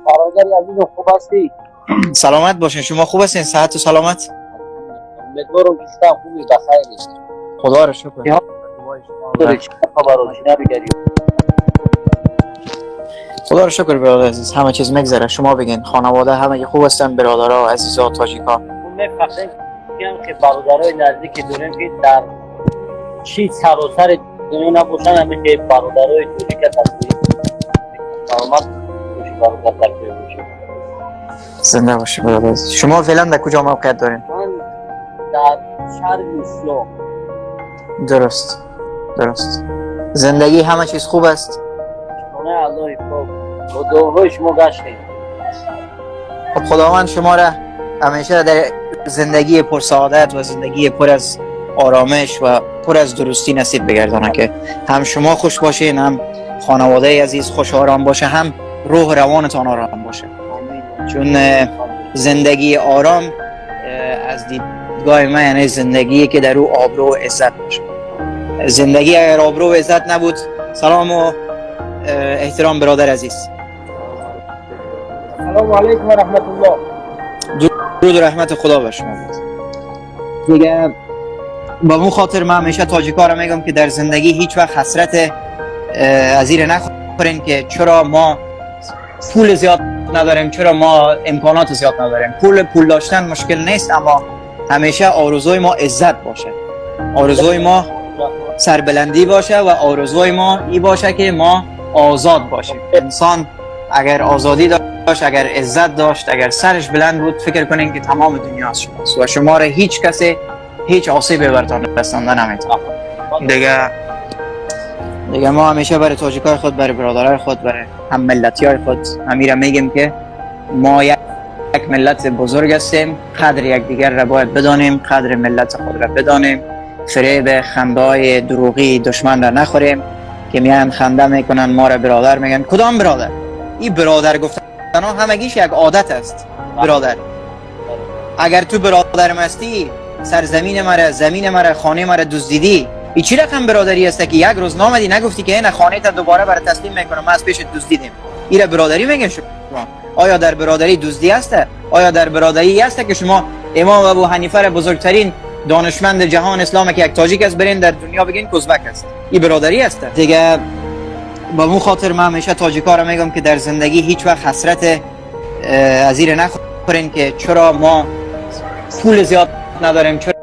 برادر عزیزم، خوب هستی؟ سلامت باشین. شما خوب هستین؟ صحت و سلامت؟ امیدوارم که شما خوبی، بخیری. خدا رو شکر. چه خبر و چی نبگری؟ خدا رو شکر برادر عزیز، همه چیز میگذره. شما بگین، خانواده همه خوب هستن؟ برادرها، عزیزا، تاجیکا؟ میفهمیم که برادرای نزدیک داریم که در چی سراسر دنیا نباشن، همه که برادرای تاجیک هستن. سلامت باشی برادر، در باشی. زنده باشی برادر عزیز. شما فعلا در کجا موقعیت دارین؟ من در شهر روسیا. درست درست. زندگی همه چیز خوب است؟ خونه الله پاک، با دعاهای شما گشتیم. خب، خداوند شما را همیشه در زندگی پر سعادت و زندگی پر از آرامش و پر از درستی نصیب بگردانه که هم شما خوش باشین، هم خانواده عزیز خوش آرام باشه، هم روح روانتان آرام باشه. چون زندگی آرام از دیدگاه من یعنی زندگی که در او آبرو و عزت باشه. زندگی اگر آبرو و عزت نبود. سلام و احترام برادر عزیز. سلام علیکم و رحمت الله. درود و رحمت خدا بر شما بود. دیگه با مو خاطر من همیشه تاجیکا رو میگم که در زندگی هیچ وقت حسرت از این نخورین که چرا ما پول زیاد نداریم، چرا ما امکانات زیاد نداریم. پول داشتن مشکل نیست، اما همیشه آرزوی ما عزت باشه، آرزوی ما سربلندی باشه و آرزوی ما ای باشه که ما آزاد باشیم. انسان اگر آزادی داشت، اگر عزت داشت، اگر سرش بلند بود، فکر کنین که تمام دنیا از شماست و شما را هیچ کسی هیچ آسیبی برتان رسانده نمیتونه. دیگه ما همیشه برای تاجیکای خود، برای برادرای خود، برای هم ملتی خود همیره میگیم که ما یک ملت بزرگ هستیم، قدر یکدیگر را باید بدانیم، قدر ملت خود را بدانیم، فریب خندای دروغی دشمن را نخوریم که میان خنده میکنن ما را برادر میگن. کدام برادر؟ این برادر گفتن ها همگیش یک عادت است. برادر، اگر تو برادر هستی، سرزمین مرا، زمین مرا، خانه مرا دزدیدی، این چی رقم برادری است که یک روز نامدی نگفتی که نه، خانه تا دوباره برای تسلیم میکنم، ما از پیش دزدیدیم؟ این برادری میگن شما؟ آیا در برادری دزدی است؟ آیا در برادری است که شما امام ابو حنیفه بزرگترین دانشمند جهان اسلام که یک تاجیک است برین در دنیا بگین کزبک است؟ این برادری است؟ دیگه با مو خاطر من همیشه تاجیکا را میگم که در زندگی هیچ وقت حسرت از این نخورین که چرا ما پول زیاد نداریم، چرا